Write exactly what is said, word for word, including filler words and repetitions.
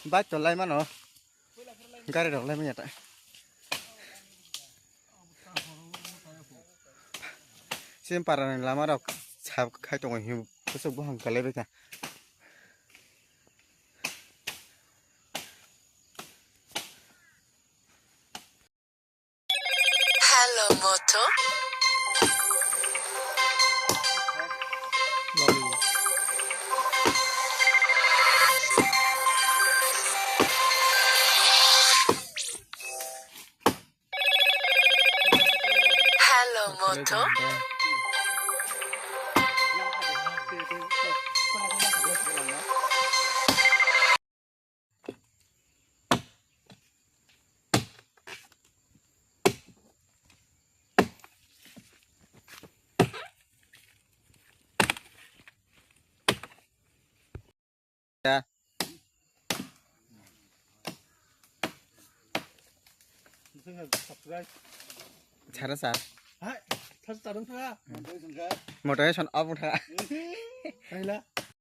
Bike to lai mano. Gari rok lai manya ta. Sim para ni lama rok sab khai tongo hi kusuk buhang kalai bai kha. Hello, Moto. Hello, Moto. Ya. Chara sa. Hai, thas tarung tha. Motivation up tha. Kaila.